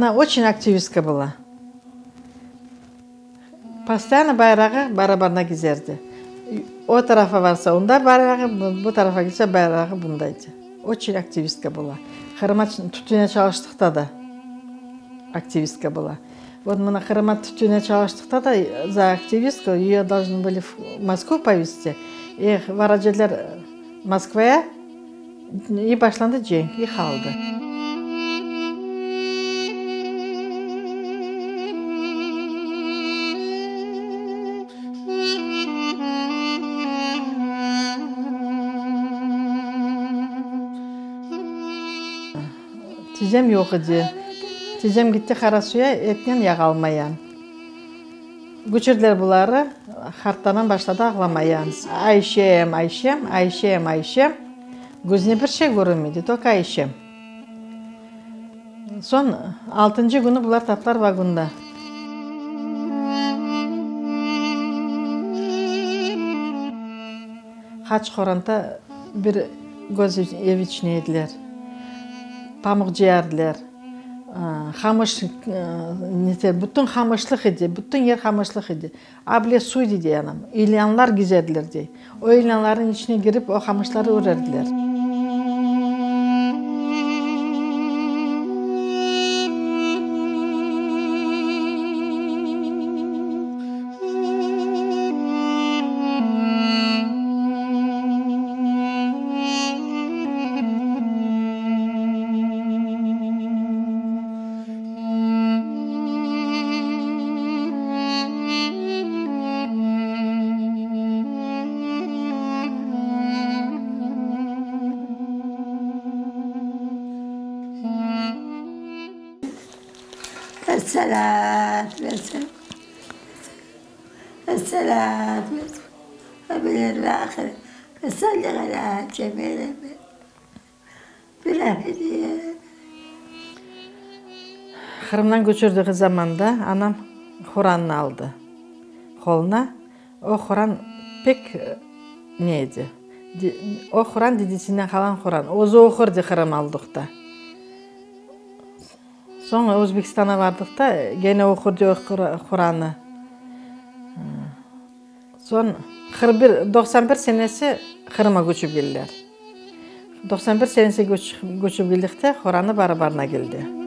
Ona oçün aktivistka была. Postoyanno bayrağı barabarına kezerdi. O tarafa barsa onda bayrağı, bu tarafa kelse bayrağı bunda edi. Oçün aktivistka была. Qırıma tütüne çalıştıqta da aktivistka была. Vot mına Qırıma tütüne çalıştıqta da za aktivistku eyo dolžnı были v Moskvu povezti. Eh, varacedler Moskvaya, i başlandı cenk, i qaldı. Tizem yoq edi. Tizem gitti Qarasuya etnen yağ almaya. Köçürdiler buları, qartanam başladı ağlamaya. Ayşem, Ayşem, Ayşem, Ayşem, közüne bir şey körünmedi, tolko Ayşem. Soñ altıncı künü bular taptılar vagonda. Qaç qoranta bir köz ev içine ediler. Pamuq cıyardılar. Hamış, bütün hamışlıq edi, bütün yer hamışlıq edi. Able suv edi dey anam. İlânlar gizerdiler dey. O ilânlarnıñ içine kirip o hamışları örerdiler. Esselâtu vesselâm. Esselâtu vesselâm. Ve salli alâ cemil Qırımdan köçürdügi zamanda anam Qurannı aldı qoluna. O Quran pek ne edi, o Quran dedesinden qalan Quran. Özü oqurdı Qırım aldıqta. Soñ Özbekistanğa bardıqta gene oqurdı o Qurannı. Soñ 41, 91 senesi Qırımğa köçip keldiler. 91 senesi köçip keldikte qoranı barabarına keldi.